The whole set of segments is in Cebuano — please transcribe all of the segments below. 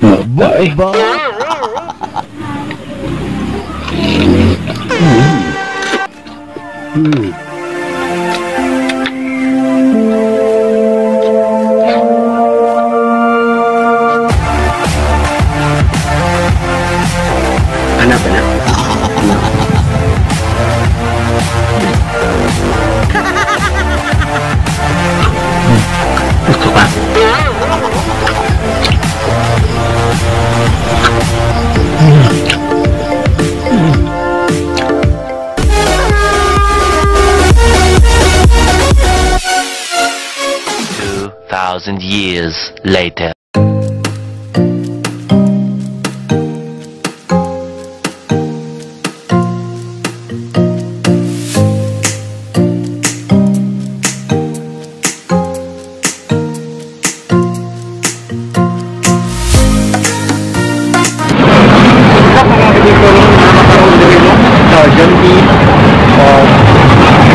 Mutay. Anak na. Gusto ka? 2,000 years later.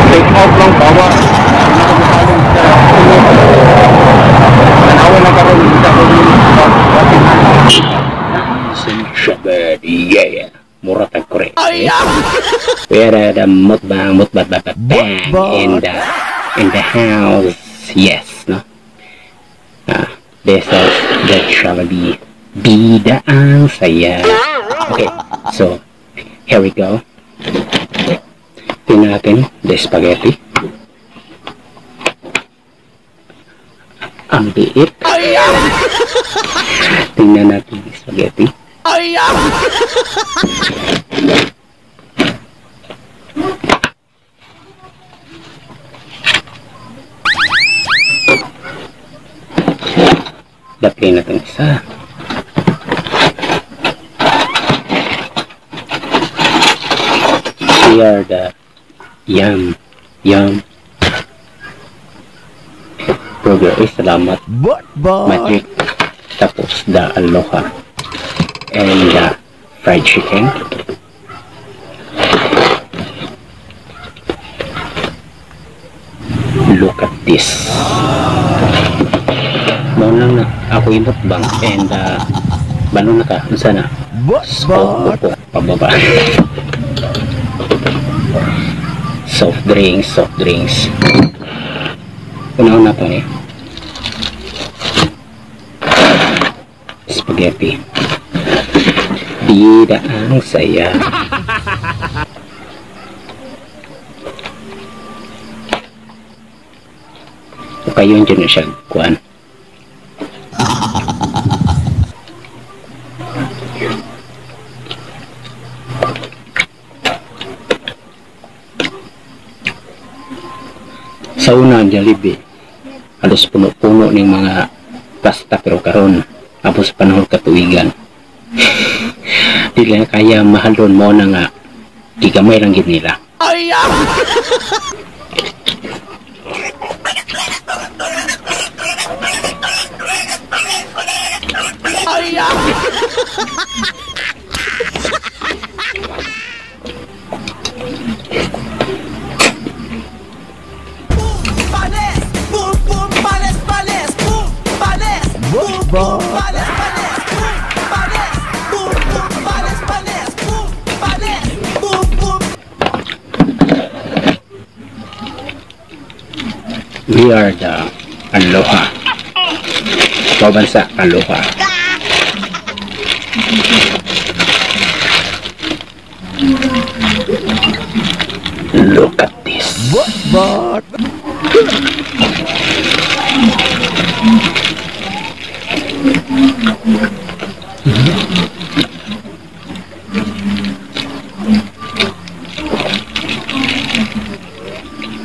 Take off lang bawa yeah, mura tag kore. We are the mukbang mukbang in the house. Yes, no. This is the Jollibee. Bida ang saya. Okay, so here we go. Tingnan natin the spaghetti. Ang liit. Tingnan natin the spaghetti. Daplin natin isa. Here the yum yum burger. Eh, salamat magic. Tapos the aloha and the fried chicken. Look at this. Mao lang na ako yung mukbang and bano na ka unsa na scope pababa. Soft drinks, soft drinks. Una-una to eh. Spaghetti. Bida ang saya. Okay, yun dyan na siya. Kuan. Sa una ang Jollibee, halos puno-puno ng mga pasta pero karon tapos panahon katuigan. Di lang kaya mahalon mo na nga gigamay lang gid nila. We are the Aloha. Pabansa Aloha. Look at this. What?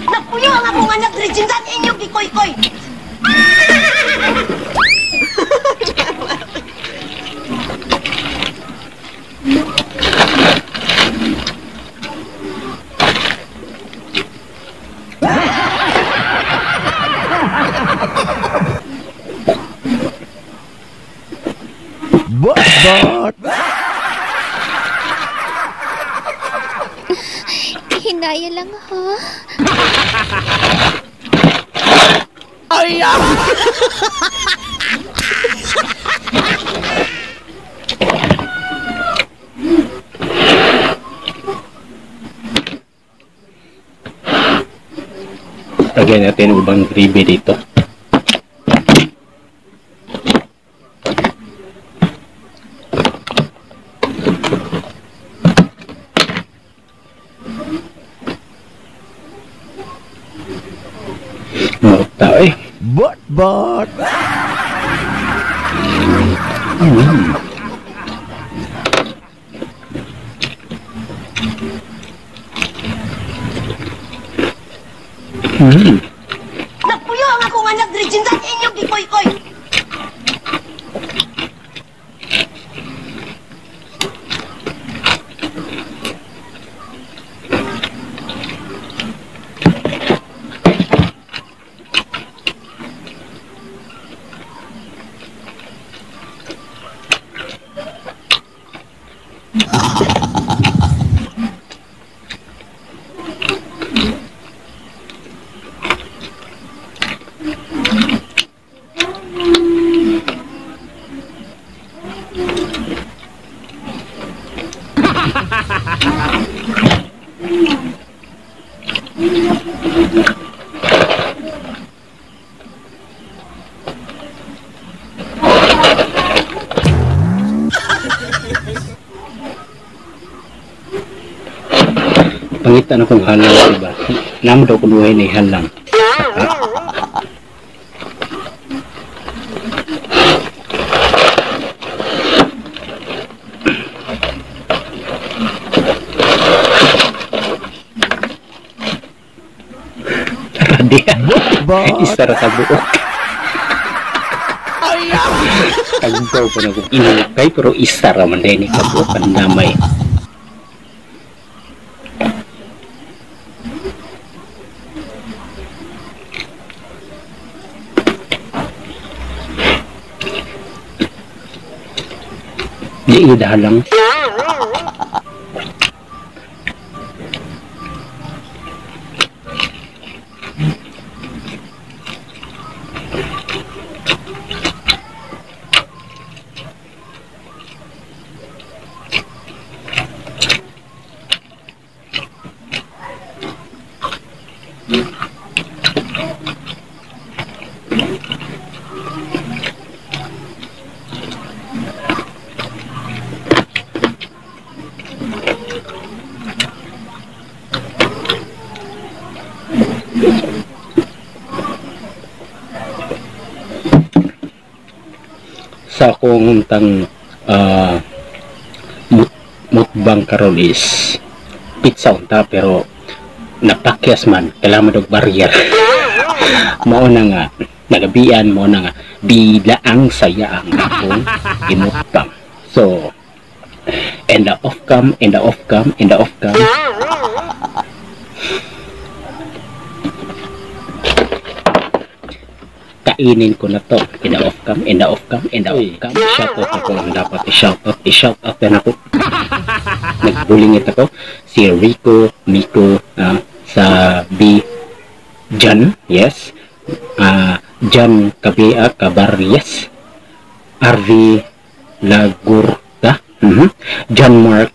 Nagpuyo ang akong anak, Regine, inyong gikoy-koy. What? Hinaya lang, ha? Ay! Lagyan natin ubang gravy dito. Mata eh. But. Nagpuyo ang akong anak diri Jindan inyong gikoy-koy. Pangita na kong halang, diba? Namo daw kunuhin ni halang. Tara diya. Isa ra ka buok. Tagbaw pa na kong inukay, pero isa ra man din ka buok ang damay. Di lang. Sa akong tang mukbang karon is pizza unta, pero napakyas man kailangan og barrier. Mao na nga nagabian, mao na nga bilaang saya ang akong imukbang. So and the off cam, and the off cam, and the off cam. Kainin ko na to. In the off cam, in the off cam, in the off cam. Shout out ako ang dapat i-shout out. I-shout out din ako. Nagbulingit ako. Si Rico, Miko, sa B. John, yes. John Kabia Cabarrias. RV Lagurta. John Mark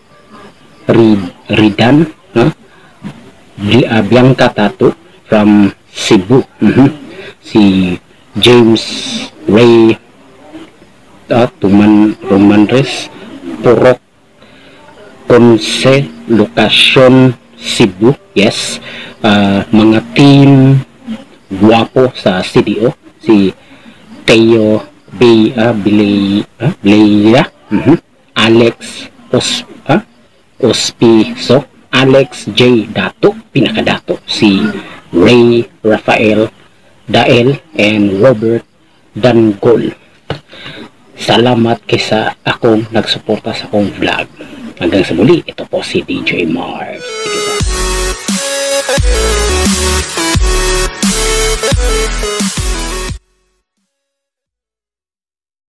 Ridan. Bianca Tato from Cebu. Si James Ray Tuman Romanres Purok Ponce Lokasyon Cebu, yes. Mga team guwapo sa CDO, si Teo B Bleya, Alex Ospiso, Alex J Dato, pinakadato, si Ray Rafael Dael and Robert Dangol. Salamat kaysa akong nagsuporta sa akong vlog. Hanggang sa muli, ito po si DJ Mars. Sige sa